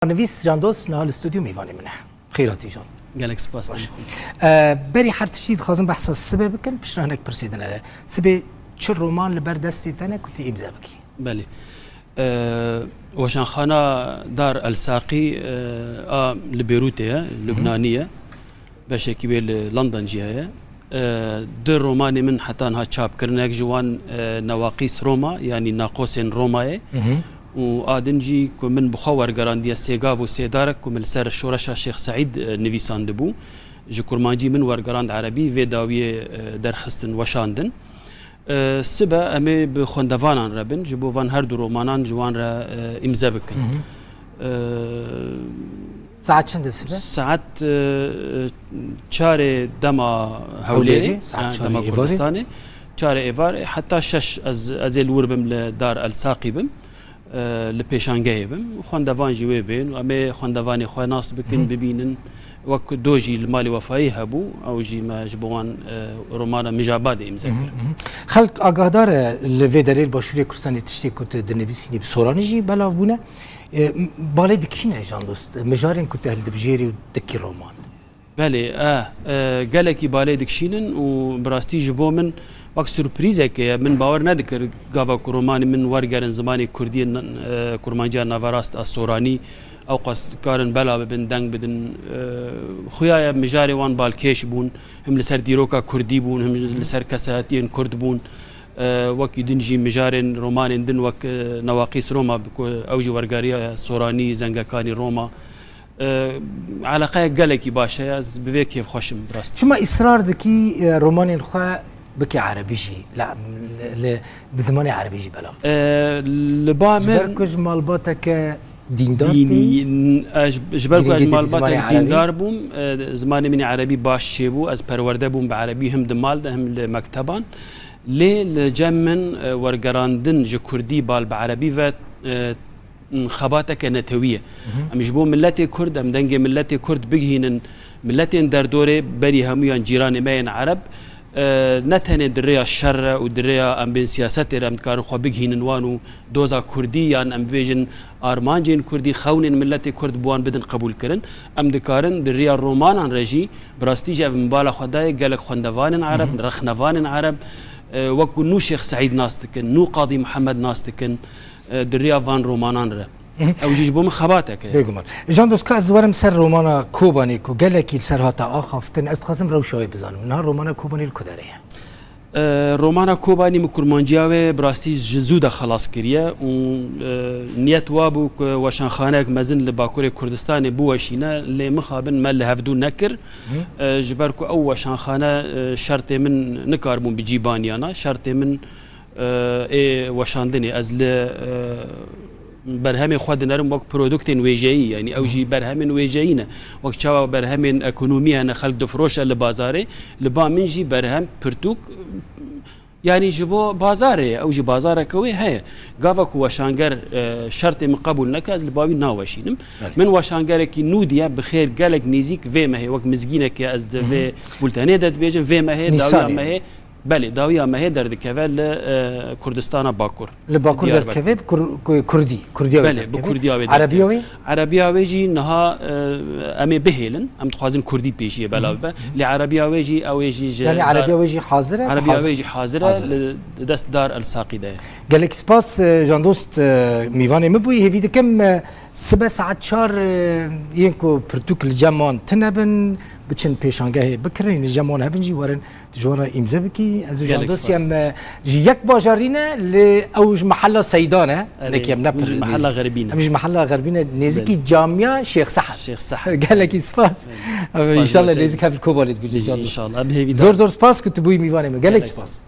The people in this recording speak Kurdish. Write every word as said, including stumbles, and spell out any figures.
Nivîs Can Dost niha li stûdyo mêvanê min e. Xêr hatî Can. Gelek spas. Baş. E, berî her tiştî dixwazim behsa sibê bikin, piştre hinek pirsê din hene. Sibê çi roman li ber destê te ne ku tu îmze bikî? Belê. E, Weşanxana Dar El Saqî, e, a li Bêrûtê ye, Lubnanî ye. Beşekî wê li London jî heye. E, du romanê min heta niha çap kirin, yek ji wan, e, Newaqîs Roma, yanî Naqosên Romayê. Hı hı. Û a din jî ku min bi xwe wergerandiye, Sêgav û Sêdarek, ku min li ser şoreşa Şêx Seîd, e, nivîsandibû. Ji kurmancî min wergerand erebî, vê dawiyê, e, derxistin, weşandin. E, sibe em ê bi xwendevanan re bin, ji bo van her du romanan ji wan re, e, îmze bikin. Hı hı. E, Saet çend e sibe? Saet, e, çarê dema Hewlêrê, Hewlêrê, saet e, çarê dema êvarê. Kurdistanê, çarê êvarê, heta şeş ez, ez ê li wir bim, li Dar El Saqî bim, e, li pêşangehê bim. Xwendevan jî wê bên û em ê xwendevanê xwe nas bikin, Hı. bibînin. Wek do jî li malê Wefayî hebû, ew jî me ji bo wan, e, romana Mijabadê îmze kir. Hı hı, hı hı. Xelk agahdar e, li vê derê li Başûrê Kurdistanê tiştê ku tu dinivîsînî bi soranî jî belav bûne. E, m-, balê dikişîne Can Dost, mijarên ku tu hildibijêrî û dikî roman? Belê, e, e, gelekî balê dikişînin û bi rastî ji bo min wek surprîzeke ye. Min bawer nedikir gava ku romanê min wergerin zimanê kurdî, n-, e, kurmanciya naverast a soranî, ew qas karin bela bibin, deng bidin. E, xuya ye mijarê wan balkêş bûn, him li ser dîroka kurdî bûn, him li ser kesayetiyên kurd bûn. E, wekî din jî mijarên romanên din wek, e, Newaqîs Roma, ku ew jî wergeriya soranî, Zengekanî Roma. E, eleqeyek gelekî baş heye, ez bi vê kêfxweş im, bi rastî. Çima îsrar dikî, e, romanên xwe bike erebî jî, la, li, li, bi zimanê erebî jî belav? E, li ba Ji min ber ku ji malbateke dîndar tê? Dînî, n-, e, ji, ji ber ku ez Girîngî ji didî zimanê malbateke erebî? dîndar bûm, e, zimanê min ê erebî baş çêbû, ez perwerde bûm bi erebî, him di mal de, him li mekteban. Lê li cem min, e, wergerandin ji kurdî bal bi erebî ve, e, xebateke netewî ye. Hı hı. Em ji bo miletê Kurd, em dengê miletê Kurd bigihînin, miletên derdorê, berî hemûyan cîranê me yên Ereb, e, ne tenê di rêya şer re û di rêya em bên siyasetê re em dikarin xwe bigihînin wan û doza Kurdî, yan em bibêjin armancên Kurdî, xewnên miletê Kurd bi wan bidin qebûlkirin. Em dikarin di rêya romanan re jî, bi rastî jî ev min bala xwe dayê, gelek xwendevanên Ereb, Hı hı. rexnevanên Ereb, e, wek ku nû Şêx Seîd nas dikin, nû Qadî Mihemed nas dikin, e, di rêya van romanan re. Hı hı. Ew jî ji bo min xebatek e. Bêguman. Can Dost, ka ez werim ser romana Kobanê ku gelekî li ser hate axaftin, ez dixwazim rewşa wê bizanim. Niha romana Kobanê li ku derê ye? E, romana Kobanî min kurmanciya wê bi rastî ji zû de xelas kiriye û, e, niyet wa bû ku weşanxaneyek mezin li Bakurê Kurdistanê biweşîne, lê mixabin me li hevdû nekir. Hı. E, ji ber ku ew weşanxane, e, şertê min nikaribûn bi cî baniyana, şertê min, e, ê weşandinê. Ez li, e, berhemê xwe dinerim wek produktên wêjeyî, yanî ew jî berhemên wêjeyî ne. Wek çawa berhemên ekonomî hene, xelk difiroşe li bazarê, li ba min jî berhem, pirtûk, yanî ji bo bazarê ye, ew jî bazareke wê heye. Gava ku weşanger, e, şertê min qebûl neke, ez li ba wî naweşînim. Belê. Min weşangerekî nû diye, bi xêr gelek nêzîk vê mehê, wek mizgînekê ez di Hı hı. vê bultenê de dibêjim, vê mehê, dawiya Nîsanê. mehê, belê, dawiya mehê derdikeve li, e, Kurdistana Bakur. Li Bakur Diyarbekir. derdikeve, bi kur-, ku-, Kurdî, Kurdiya wê Belê, bi derdikeve. Kurdiya wê Erebiya derdikeve. wê? Erebiya wê jî niha, e, em ê bihêlin. Em dixwazin Kurdî pêşiyê belav Hı hı. be. Lê Erebiya wê jî, ew ê jî ji Yanî dar Erebiya wê jî hazir e? Erebiya Hazir. wê jî hazir e, Hazir e. li dest Dar El Saqî de ye. Gelek spas, e, Can Dost, e, mîvanê min bûyî. Hêvî dikim, e, sibe saet çar, e, yên ku pirtûk li cem wan tune bin, biçin pêşangehê bikirin, li cem wan hebin jî werin tu ji wan re îmze bikî. Ez û Can Gelek Dost spas. em, e, ji yek bajarî ne, lê ew ji mehela Seydan e. Erê, Nekî em ne hûn ji pir mehela nêzîk. Xerbî ne. Em ji mehela Xerbî ne, nêzîkî Belê. camiya Şêx Sehd. Şêx Sehd. Gelekî spas. Belê. Spas Em ji we înşallah te. nêzîk hev Kobanê dibînin, Belê, Can Dost. înşallah. Em hêvîdar Zor in. zor spas ku tu bûyî mîvanê min. Gelek Gelek spas. spas.